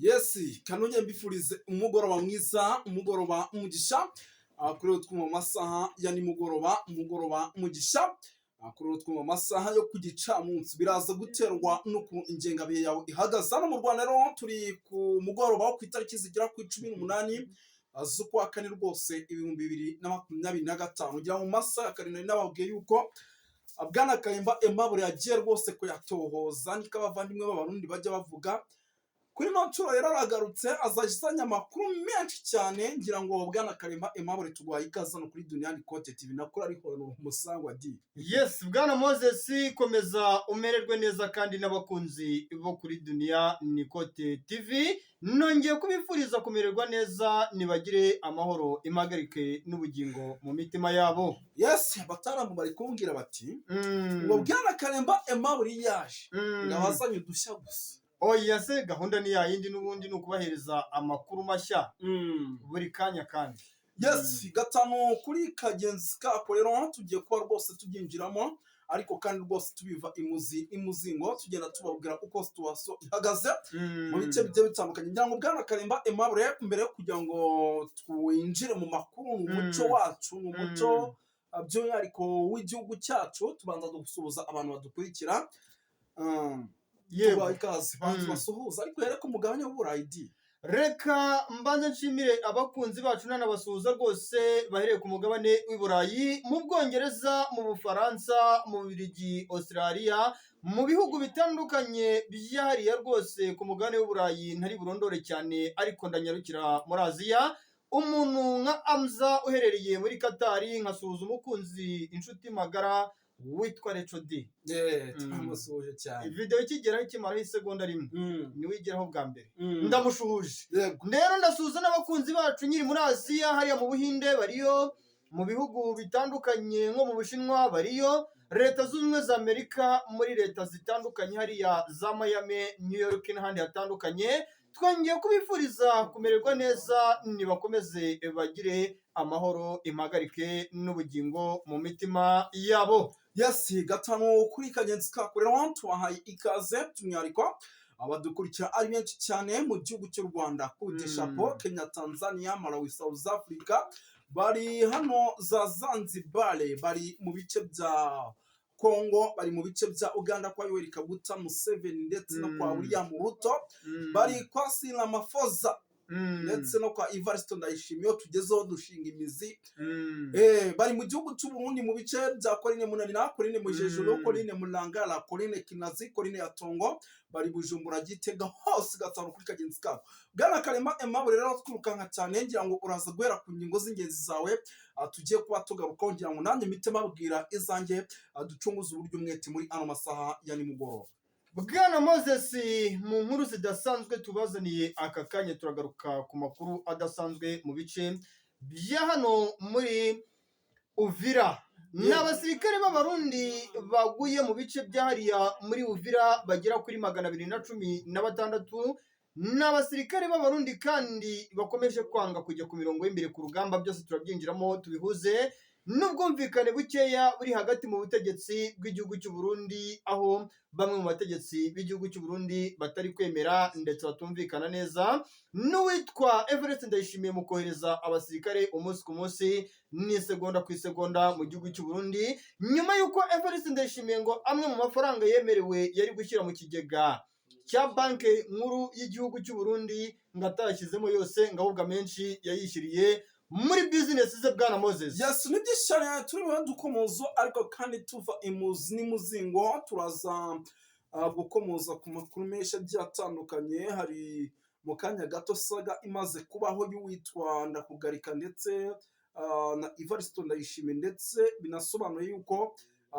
Yes, kanongere mbifurize umugoroba mwiza, umugoroba umugisha. Kuri twumva mu masaha ya nimugoroba, umugoroba umugisha. Kuri twumva mu masaha yo ku gicamunsi, biraza guterwa n'ukuntu ingengabihe yawe ihagaze. Hano mu Rwanda rero turi ku mugoroba wo ku itariki zigera ku 18 z'ukwa kane rwose 2025. Ngira mu masaha ya kare nari nababwiye yuko Bwana Kayumba Aimable yagiye rwose kuyatohoza, niko abavandimwe b'Abarundi bajya bavuga. Kuri ino nshuro rero aragarutse, azanye amakuru menshi cyane. Ngira ngo Bwana Karemba Aimable, tuguhaye ikaze hano kuri Duniani Kote TV, nakuri ariko ni umusangwa di. Yes, Bwana Moses, komeza umererwe neza kandi n'abakunzi bo kuri Dunia Nikote TV nongeye kubifuriza kumererwa neza, nibagire amahoro, impagarike n'ubugingo mu mitima yabo. Yes, abataramu bari kumbwira bati ngo Bwana Karemba Aimable yaje ngo abazanye udushya gusa. Oya se, gahunda ni yayindi n'ubundi, ni ukubahereza amakuru mashya buri kanya kandi. Yes, gatanu kuri kagenzi kako rero tugiye kuba rwose tubyinjiramo, ariko kandi rwose tubiva imuzi imuzingo, tugenda tubabwira uko situation ihagaze mu bice bigiye bitandukanye. Ngira ngo Bwana Karemba Aimable, mbere yo kugira ngo twinjire mu makuru, mu muco wacu, mu muco by'umwihariko w'igihugu cyacu, tubanza gusuhuza abantu badukurikira. Tubaha ikaze, banza basuhuza, ariko here ku mugabane w'Uburayi di. Reka mbanze nshimire abakunzi bacu nanabasuhuza rwose bahereye ku mugabane w'i Burayi, mu Bwongereza, mu Bufaransa, mu Bubiligi, Australia, mu bihugu bitandukanye byahariye rwose ku mugabane w'i Burayi ntari burondore cyane, ariko ndanyarukira muri Aziya. Umuntu nka Amza uherereye muri Katari, nkasuhuza umukunzi, inshuti magara witwa Reco D. Turamusuhuje cyane. Video ikigeraho, ikimaraho isegonda rimwe, niwe igeraho bwa mbere. Ndamushuhuje. Rero ndasuhuza n'abakunzi bacu nyiri muri Aziya, hariya mu Buhinde bariyo, mu bihugu bitandukanye nko mu Bushinwa bariyo, Leta Zunze Ubumwe za Amerika, muri leta zitandukanye hariya za Miami, New York n'ahandi hatandukanye. Twongeye kubifuriza kumererwa neza, nibakomeze bagire amahoro, impagarike n'ubugingo mu mitima yabo. Yes, gatanu kuri kagenzi kako rero tubahaye ikaze, by'umwihariko abadukurikira ari benshi cyane mu gihugu cy'u Rwanda, Cote Chapeau, Kenya, Tanzania, Malawi, South Africa, bari hano za Zanzibar, bari mu bice bya Congo, bari mu bice bya Uganda kwa Yoweri Kaguta Museveni ndetse no kwa William Ruto, bari kwa Cyril Ramaphosa ndetse no kwa Evariste Ndayishimiye. Iyo tugezeho dushinga imizi. Bari mu gihugu cy'u Burundi mu bice bya Korine Munanira, Korine Mujejuru, Korine Mulangala, Korine Kinazi, Korine ya Tongo, bari Bujumbura, Gitega hose, gatanu kuri kagenzi kabo. Bwana Karema Aimable rero, twirukanka cyane, ngira ngo uraza guhera ku ngingo z'ingenzi zawe tugiye kuba tugarukaho. Ngira ngo nanjye mpite mbabwira izanjye, ducunguze uburyo umwete muri ano masaha ya nimugoroba. Bwana Moses, mu nkuru zidasanzwe tubazaniye aka kanya, turagaruka ku makuru adasanzwe mu bice bya hano muri Uvira. Ni abasirikare b'Abarundi baguye mu bice bya hariya muri Uvira bagera kuri 216. Ni abasirikare b'Abarundi kandi bakomeje kwanga kujya ku mirongo y'imbere ku rugamba. Byose turabyinjiramo tubihuze n'ubwumvikane bukeya buri hagati mu butegetsi bw'igihugu cy'u Burundi, aho bamwe mu bategetsi b'igihugu cy'u Burundi batari kwemera ndetse batumvikana neza n'uwitwa Evariste Ndayishimiye mu kohereza abasirikare umunsi ku munsi n'isegonda ku isegonda mu gihugu cy'u Burundi, nyuma y'uko Evariste Ndayishimiye ngo amwe mu mafaranga yemerewe yari gushyira mu kigega cya Banki Nkuru y'igihugu cy'u Burundi ngo atayashyizemo yose, ngo ahubwo amenshi yayishyiriye muri bizinesi ze, Bwana Moses. Yes, ni byinshi cyane turi bube dukomozo, ariko kandi tuva imuzi n'imuzingo, turaza gukomoza ku makuru menshi agiye atandukanye. Hari mu kanya gato saga imaze kubaho y'uwitwa Ndakugarika ndetse na Evariste Ndayishimiye, ndetse binasobanuye yuko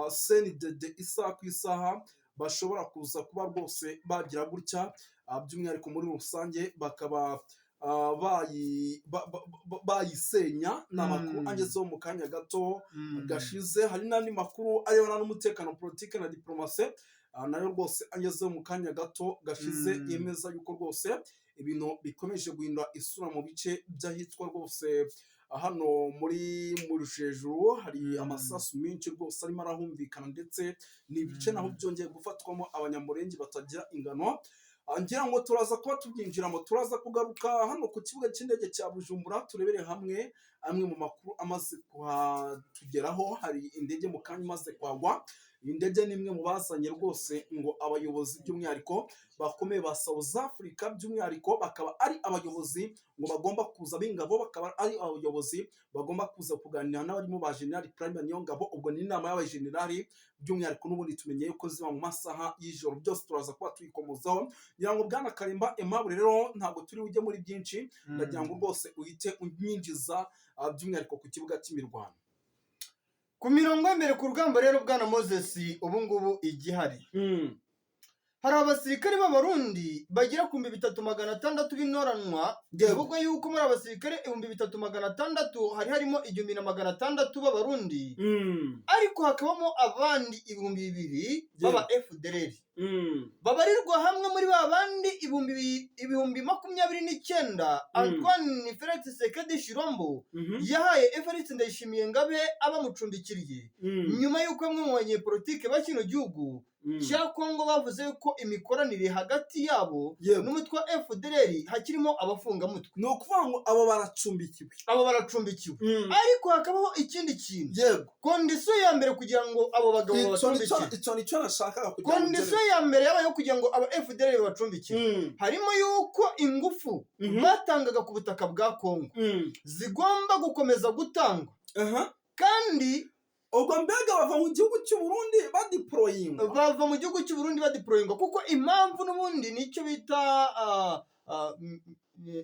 CNDD isaha ku isaha bashobora kuza kuba rwose bagira gutya, by'umwihariko muri rusange bakaba bayisenya. Ni amakuru angezeho mu kanya gato gashize. Hari n'andi makuru arebana n'umutekano, politiki na diplomasi, nayo rwose angezeho mu kanya gato gashize, yemeza yuko rwose ibintu bikomeje guhindura isura mu bice by'ahitwa rwose hano muri Murujejuru. Hari amasasu menshi rwose arimo arahumvikana, ndetse ni ibice naho byongeye gufatwamo Abanyamurenge batagira ingano. Ngira ngo turaza kuba tubyinjiramo, turaza kugaruka hano ku kibuga cy'indege cya Bujumbura, turebere hamwe amwe mu makuru amaze kuhatugeraho. Hari indege mu kanya imaze kwagwa. Iyi ndege ni imwe mu bazanye rwose ngo abayobozi by'umwihariko bakomeye ba South Africa, by'umwihariko bakaba ari abayobozi ngo bagomba kuza b'ingabo, bakaba ari abayobozi bagomba kuza kuganira n'abarimo ba General Prime Niyongabo. Ubwo ni inama y'abajenerali by'umwihariko, n'ubundi tumenye yuko ziba mu masaha y'ijoro. Byose turaza kuba tuyikomozaho. Ngira ngo Bwana Karimba Aimable rero, ntabwo turi bujye muri byinshi, ndagira ngo rwose uhite unyinjiza by'umwihariko ku kibuga cy'imirwano. Ku mirongo y'imbere ku rugamba rero, bwana Moses, ubu ngubu igihari, hari abasirikare b'Abarundi bagera ku 3600 b'intoranwa. Bivugwa yuko muri abasirikare 3600 hari harimo 1600 b'Abarundi, ariko hakabamo abandi 2000 b'aba FDLR, babarirwa hamwe muri ba bandi 29,000 Antoine Felix Tshisekedi Tshilombo yahaye Evariste Ndayishimiye Ngabe abamucumbikiriye, nyuma y'uko bamwe mu banyepolitike ba kino gihugu cya Kongo bavuze ko imikoranire hagati yabo n'umutwe wa FDLR hakirimo abafungamutwe. Ni ukuvuga ngo abo baracumbikiwe. Abo baracumbikiwe, ariko hakabaho ikindi kintu. Condition ya mbere kugira ngo abo bagabo Icyo nicyo babacumbikire, icyo nicyo nashakaga kugira ngo condition ya mbere yabayeho kugira ngo aba FDLR babacumbikire, harimo yuko ingufu batangaga ku butaka bwa Kongo zigomba gukomeza gutangwa, kandi Ubwo mbega bava mu gihugu cy'u Burundi badeployingwa. Bava mu gihugu cy'u Burundi badeployingwa, kuko impamvu n'ubundi nicyo bita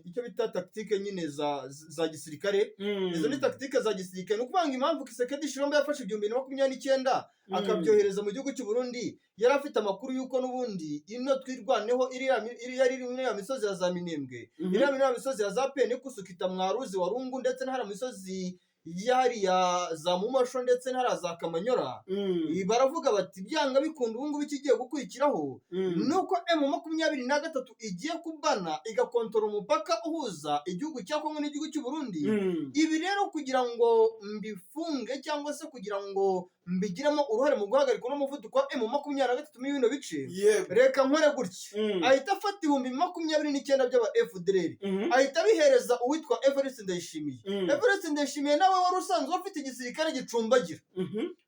icyo bita tactique nyine za gisirikare. Izo ni tactique za gisirikare. Ni ukuvuga ngo impamvu Tshisekedi Tshilombo yafashe 2029 akabyohereza mu gihugu cy'u Burundi, yari afite amakuru y'uko n'ubundi ino Twirwaneho iriya iri muri iriya misozi ya za Minembwe, iriya muri iriya misozi ya za Pene Kusukita, Mwaruzi wa Rungu, ndetse n'ahari misozi yariya za Mumasho, ndetse n'ahari za Kamanyora. Baravuga bati byanga bikunda ubu ngubu ikigiye gukurikiraho nuko M23 igiye kubana igakontora umupaka uhuza igihugu cya Kongo n'igihugu cy'u Burundi. Ibi rero kugira ngo mbifunge cyangwa se kugira ngo mbigiremo uruhare mu guhagarika uno muvuduko wa M23 muri bino bice, reka nkore gutya. Ahita afata 29,000 by'aba FDLR, ahita abihereza uwitwa Evariste Ndayishimiye. Evariste Ndayishimiye nawe wari usanzwe ufite igisirikare gicumbagira,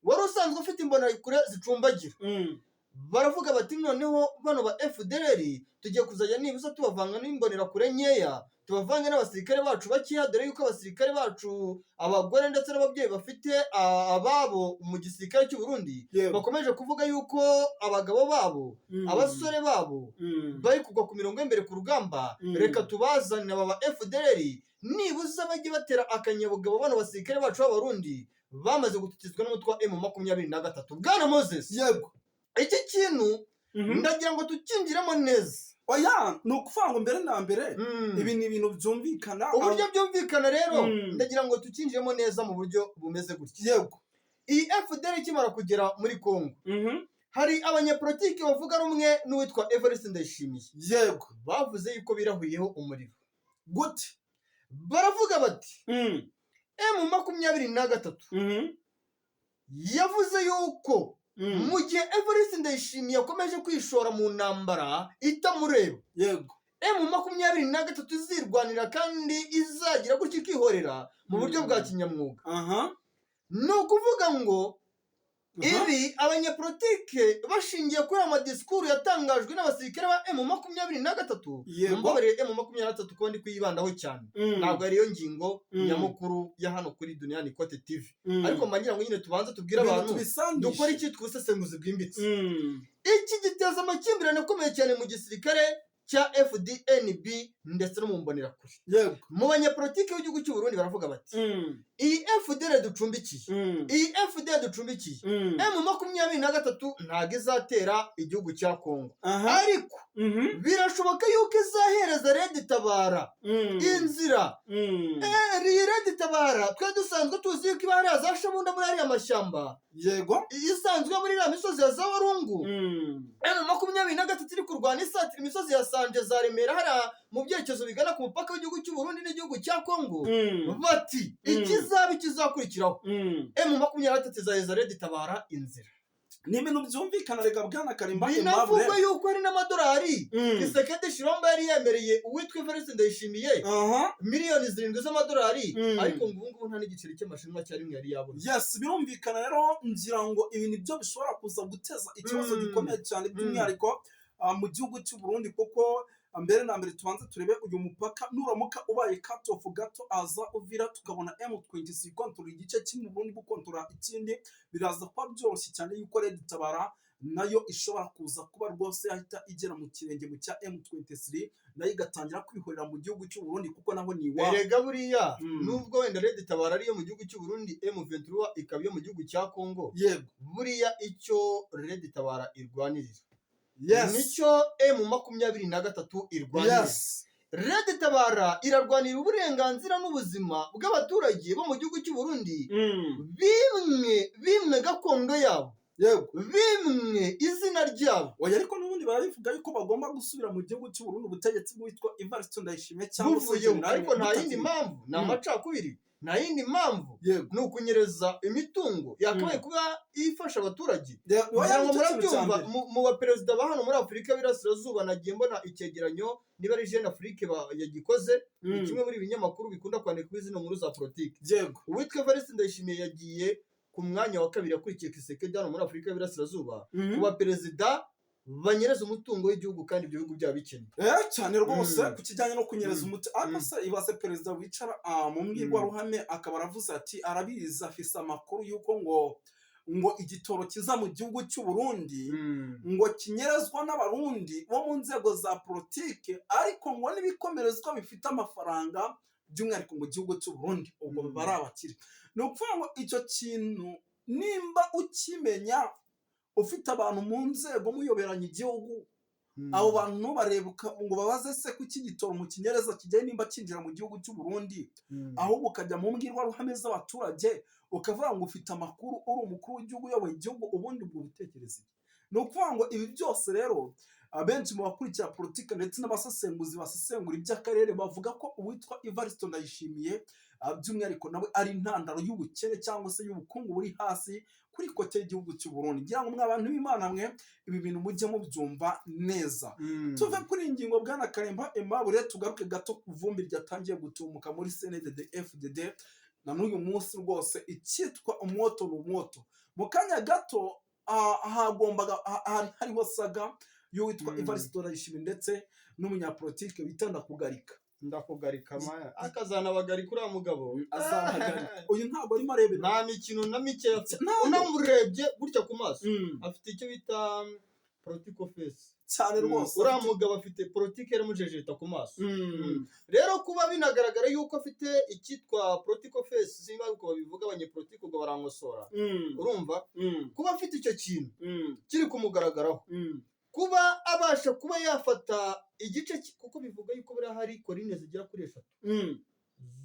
wari usanzwe ufite imbonerakure zicumbagira. Baravuga bati noneho bano ba FDLR tugiye kuzajya nibuza tubavanga n'imbonerakure nkeya, tubavange n'abasirikare bacu bakeya, dore yuko abasirikare bacu abagore ndetse n'ababyeyi bafite ababo mu gisirikare cy'u Burundi bakomeje kuvuga yuko abagabo babo, abasore babo bari kugwa ku mirongo y'imbere ku rugamba. Reka tubazanire aba ba FDLR nibuza bajye batera akanyabugabo bano basirikare bacu b'Abarundi bamaze gututizwa n'umutwe wa M23. Bwana Moses, iki kintu ndagira ngo tukinjiremo neza. Oya, ni ukuvuga ngo mbere na mbere ibi ni ibintu byumvikana. Uburyo byumvikana rero, ndagira ngo tukinjiremo neza mu buryo bumeze gutya. Iyi FDL ikimara kugera muri Congo, hari abanyepolitiki bavuga rumwe n'uwitwa Evariste Ndayishimiye bavuze yuko birahuyeho umuriro. Gute? Baravuga bati M23 yavuze yuko mu gihe Evariste Ndayishimiye akomeje kwishora mu ntambara itamureba, M23 izirwanira kandi izagira gutya ikihorera mu buryo bwa kinyamwuga. Ni ukuvuga ngo ibi abanyepolitike bashingiye kuri aya madisikuru yatangajwe n'abasirikare ba M23, mbabarire M23 kuba ndi kuyibandaho cyane, ntabwo ariyo ngingo nyamukuru ya hano kuri Duniani Kote TV, ariko mba ngira ngo nyine tubanze tubwire Ibintu abantu tubisangishe. dukore icyitwa ubusesenguzi bwimbitse. Iki giteza amakimbirane akomeye cyane mu gisirikare cya FDNB ndetse no mu mbonerakure. Mu banyepolitike b'igihugu cy'u Burundi baravuga bati iyi FDL ducumbikiye, iyi FDL ducumbikiye, M23 ntabwo izatera igihugu cya Kongo, ariko birashoboka yuko izahereza Red Tabara inzira. Iyi Red Tabara twe dusanzwe tuzi yuko iba hariya za Shabunda muri ariya mashyamba, isanzwe muri iriya misozi ya za Warungu. M23 iri kurwana isatira imisozi ya Sanje za Remera, hariya mu byerekezo bigana ku mupaka w'igihugu cy'u Burundi n'igihugu cya Kongo. Bati ikizaba ikizakurikiraho, M23 izaheza Red Tabara inzira. Ni ibintu byumvikana rega, bwana Karimba. Binavugwa Aimable. yuko hari n'amadolari Tshisekedi Tshilombo yari yemereye uwitwa Evariste Ndayishimiye, 7 miliyoni z'amadolari, ariko ngo ubu ngubu nta n'igiceri cy'amashinwa cya rimwe yari yabona. Yes, birumvikana rero. Ngira ngo ibi nibyo bishobora kuza guteza ikibazo gikomeye cyane, by'umwihariko mu gihugu cy'u Burundi, kuko mbere na mbere tubanze turebe uyu mupaka nuramuka ubaye cut off gato aza Uvira, tukabona M26 ikontorora igice kimwe, Burundi bukontorora ikindi, biraza kuba byoroshye cyane yuko Red Tabara nayo ishobora kuza kuba rwose yahita igera mu kirenge mu cya M23, nayo igatangira kwihorera mu gihugu cy'u Burundi, kuko naho ni iwabo. Erega buriya, nubwo wenda Red Tabara ariyo mu gihugu cy'u Burundi, M23 ikaba iyo mu gihugu cya Congo, buriya icyo Red Tabara irwanirira nicyo M23 irwanirira. Red Tabara irarwanira uburenganzira n'ubuzima bw'abaturage bo mu gihugu cy'u Burundi, bimwe bimwe gakondo yabo, bimwe izina ryabo. Oya, ariko n'ubundi barabivuga yuko bagomba gusubira mu gihugu cy'u Burundi, ubutegetsi bwitwa Evariste Ndayishimiye cyangwa se Buvuyeho. General Ariko nta yindi Mutatsi. mpamvu, ni amacakubiri, nta yindi mpamvu, ni ukunyereza imitungo yakabaye kuba ifasha abaturage. Oya, Ngira ngo nicyo kintu cya murabyumva. mbere. Mu baperezida ba hano muri Afurika y'Iburasirazuba, nagiye mbona icyegeranyo, niba ari Jeune Afrique yagikoze, ni kimwe muri binyamakuru bikunda kwandika kuri zino nkuru za politiki. Uwitwa Evariste Ndayishimiye yagiye ku mwanya wa kabiri, yakurikiye Tshisekedi hano muri Afurika y'Iburasirazuba ku baperezida banyereza umutungo w'igihugu kandi ibyo bihugu byaba bikennye. Eh, cyane rwose. Ku kijyanye no kunyereza umuti, ariko se ibaze perezida wicara mu mbwirwaruhame akaba aravuze ati arabizi, afise amakuru y'uko ngo igitoro kiza mu gihugu cy'u Burundi ngo kinyerezwa n'Abarundi bo mu nzego za politike, ariko ngo n'ibikomerezwa bifite amafaranga, by'umwihariko mu gihugu cy'u Burundi, ubwo bari abakire. Ni ukuvuga ngo icyo kintu nimba ukimenya, ufite abantu mu nzego muyoberanya igihugu, abo bantu ntubarebe ngo babaze se kuki igitoro mu kinyereza kijyayo nimba kinjira mu gihugu cy'u Burundi, ahubwo ukajya mu mbwirwaruhame z'abaturage ukavuga ngo ufite amakuru, uri umukuru w'igihugu uyoboye igihugu, ubundi ubwo butekereza iki? Ni ukuvuga ngo ibi byose rero, abenshi mu bakurikira politiki ndetse n'abasesenguzi basesengura iby'akarere bavuga ko uwitwa Evariste Ndayishimiye, by'umwihariko nawe ari intandaro y'ubukene cyangwa se y'ubukungu buri hasi kuri côté y'igihugu cy'u Burundi. Ngira ngo mwa bantu b'Imana mwe, ibi bintu mujye mubyumva neza. Tuve kuri iyi ngingo, bwana Karemba Aimable, tugaruke gato ku vumbi ryatangiye gutumuka muri CNDD FDD. Na n'uyu munsi rwose icyitwa umwoto ni umwoto. Mu kanya gato hagombaga hari hariho saga y'uwitwa Evariste Ndayishimiye ndetse n'umunyapolitike bita Ndakugarika. Ndakugarika maya, akazanabagarika uriya mugabo. Azahagarika uyu, ntabwo arimo arebera. Nta mikino na mike afite. Ntabwo. Unamurebye gutya ku maso, afite icyo bita political face. Cyane rwose. Uriya mugabo afite politike yaramujejeta ku maso. Rero kuba binagaragara yuko afite icyitwa political face, simba uko babivuga abanyepolitike, ubwo barankosora, urumva, kuba afite icyo kintu kiri kumugaragaraho, kuba abasha kuba yafata igice kuko bivuga yuko buriya hari colline zigera kuri eshatu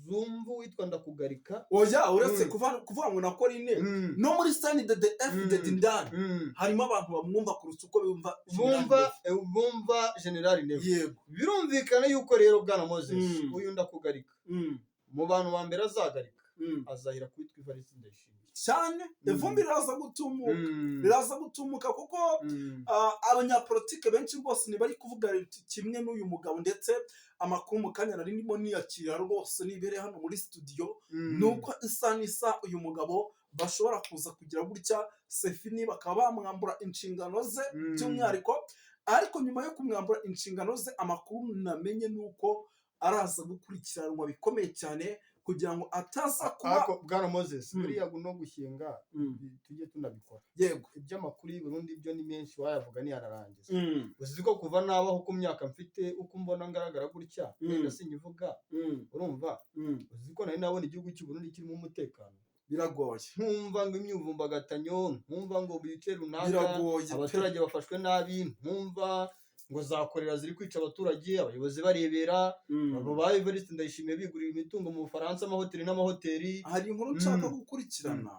zumva uwitwa Ndakugarika. Oya, uretse kuvuga ngo na colline, no muri CNDD FDD ndani harimo abantu bamwumva kuruta uko bumva Bumva General Neva. Birumvikana yuko rero, bwana Moses, uyu Ndakugarika mu bantu ba mbere azagarika, azahira kwitwa Evariste Ndayishimiye. Cyane. Ivumbi riraza gutumuka, riraza gutumuka, kuko abanyapolitike benshi rwose ntibari kuvuga kimwe n'uyu mugabo. Ndetse amakuru mu kanya nari ndimo niyakira rwose nibereye hano muri studio, ni uko isa n'isa uyu mugabo bashobora kuza kugira gutya sefini bakaba bamwambura inshingano ze, by'umwihariko. Ariko nyuma yo kumwambura inshingano ze, amakuru namenye ni uko araza gukurikiranwa bikomeye cyane kugira ngo ataza kuba Ariko bwana Moses, buriya no gushyenga tujye tunabikora. Iby'amakuru y'i Burundi byo ni menshi, wayavuga ntiyanarangiza. Uzi ko kuva nabaho, ku myaka mfite, uko mbona ngaragara gutya, wenda sinyivuga, urumva, uzi ko nari nabona igihugu cy'u Burundi kirimo umutekano? Biragoye. Nkumva ngo imyivumbagatanyo, nkumva ngo bice runaka Biragoye pe. abaturage bafashwe nabi, nkumva ngo za korera ziri kwica abaturage, abayobozi barebera, abo ba Evariste Ndayishimiye bigurira imitungo mu Bufaransa, amahoteli n'amahoteli. Hari inkuru nshaka gukurikirana.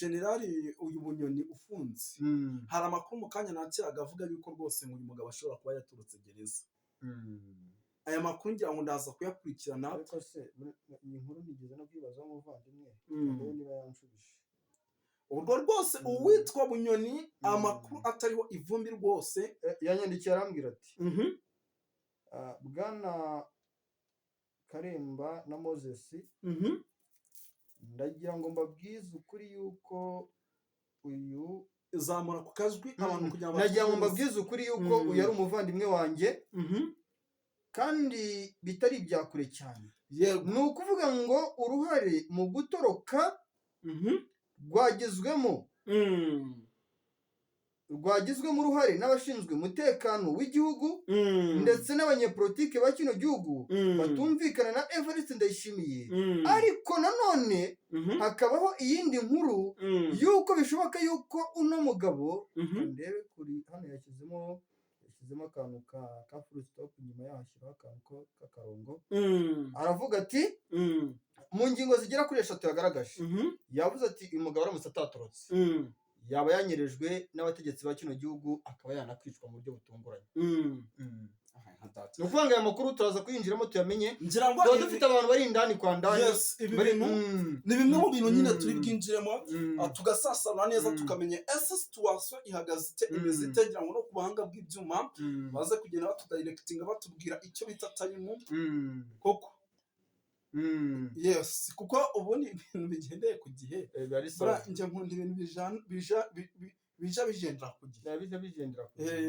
Generali uyu Bunyoni ufunze, hari amakuru mu kanya nakiraga avuga yuko rwose ngo uyu mugabo ashobora kuba yaturutse gereza. Aya makuru ngira ngo ndaza kuyakurikirana. Ariko se iyi nkuru nigeze no kwibazaho umuvandimwe, ndebe niba yanshubije. Urwo rwose uwitwa Bunyoni, amakuru atariho ivumbi rwose. Yanyandikiye arambwira ati: "Ah, Bwana Karemba na Moses, ndagira ngo mbabwize ukuri yuko uyu Zamura ku kajwi abantu kugira ngo ndagira ngo bakumve. mbabwize ukuri yuko uyu ari umuvandimwe wanjye kandi bitari ibya kure cyane. Ni ukuvuga ngo uruhare mu gutoroka rwagizwemo rwagizwemo uruhare n'abashinzwe umutekano w'igihugu ndetse n'abanyepolitike ba kino gihugu batumvikana na Evariste Ndayishimiye. Ariko nanone hakabaho iyindi nkuru y'uko bishoboka yuko uno mugabo," ndebe kuri hano, yashyizemo akantu ka full stop, nyuma yaho ashyiraho akantu k'akarongo. Aravuga ati mu ngingo zigera kuri 3 yagaragaje, yavuze ati uyu mugabo aramutse atatorotse yaba yanyerejwe n'abategetsi ba kino gihugu, akaba yanakwicwa mu buryo butunguranye. Aha, nka data. Ni ukuvuga ngo aya makuru turaza kuyinjiramo tuyamenye. Ngira ngo Tuba dufite abantu bari indani kwa ndani. Yes, ibi bintu ni bimwe mu bintu nyine turi bwinjiremo, tugasasanura neza, tukamenya ese situation ihagaze ite, imeze ite, ngira ngo no ku buhanga bw'ibyuma baze kugenda batudirectinga, batubwira icyo bita time koko. Yes, kuko ubundi ibintu bigendeye ku gihe. Biba ari Buriya sawa. Njye nkunda ibintu bija bigendera ku gihe. Biba bijya bigendera ku gihe.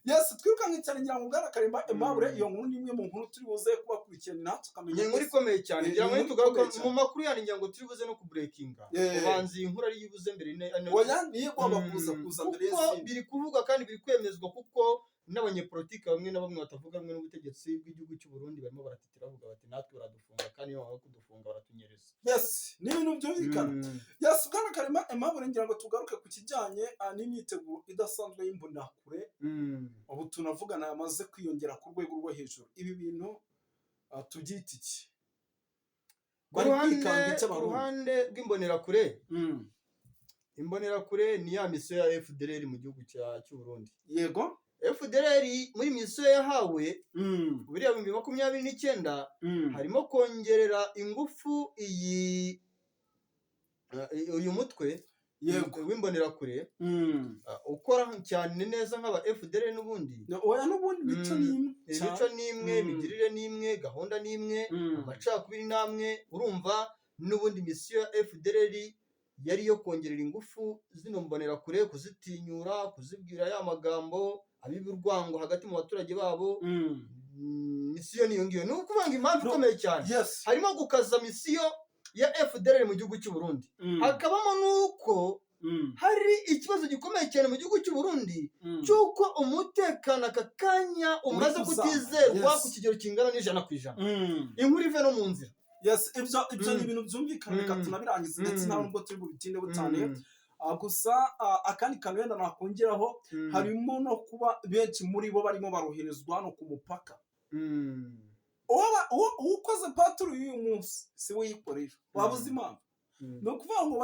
Yes, twirukanke cyane. Ngira ngo Bwana Karemba Aimable, iyo nkuru ni imwe mu nkuru turi buze kubakurikirana tukamenya Ni inkuru ikomeye cyane. Ni Ngira ngo inkuru nitugaruka ikomeye cyane. mu makuru yandi, ngira ngo turi buze no kubreakinga. Ubanza iyi nkuru ariyo ibuze mbere Oya, niyo igomba kuza mbere Kuko y'izindi. biri kuvugwa kandi biri kwemezwa, kuko n'abanyepolitike bamwe na bamwe batavuga rumwe n'ubutegetsi bw'igihugu cy'u Burundi barimo baratitira, bavuga bati natwe baradufunga, kandi iyo bamara kudufunga baratunyereza. Yes, ni ibintu byumvikana. Yes, Bwana Karema Aimable, ngira ngo tugaruke ku kijyanye n'imyiteguro idasanzwe y'Imbonerakure. Ubu tunavugana yamaze kwiyongera ku rwego rwo hejuru. Ibi bintu tubyita iki? Ku Bari ruhande kwikanga icyo ku Abarundi? ruhande rw'Imbonerakure, Imbonerakure ni ya misiyo ya FDLR mu gihugu cy'u Burundi. FDLR muri misiyo yahawe buriya 2029 harimo kongerera ingufu iyi uyu mutwe w'Imbonerakure ukora cyane neza nk'aba FDLR n'ubundi. Oya, n'ubundi mico ni imwe. Imico ni imwe, imigirire ni imwe, gahunda ni imwe, amacakubiri ni amwe. Urumva n'ubundi misiyo ya FDLR yari iyo kongerera ingufu zino Mbonerakure, kuzitinyura, kuzibwira ya magambo abiba urwango hagati mu baturage babo. Misiyo niyo ngiyo. Ni ukuvuga ngo impamvu No. ikomeye cyane harimo gukaza misiyo ya FDLR mu gihugu cy'u Burundi, hakabamo n'uko hari ikibazo gikomeye cyane mu gihugu cy'u Burundi cy'uko umutekano aka kanya umaze kuzamba. kutizerwa ku kigero kingana n'100%. Inkuru ive no mu nzira. Yes, ibyo ni ibintu byumvikana. Reka tunabirangize, ndetse nta nubwo turi bubitinde cyane. Gusa akandi kantu wenda nakongeraho, harimo no kuba benshi muri bo barimo baroherezwa hano ku mupaka. Ukoze patrouille y'uyu munsi si we yikorera, waba uzi impamvu? Ni ukuvuga ngo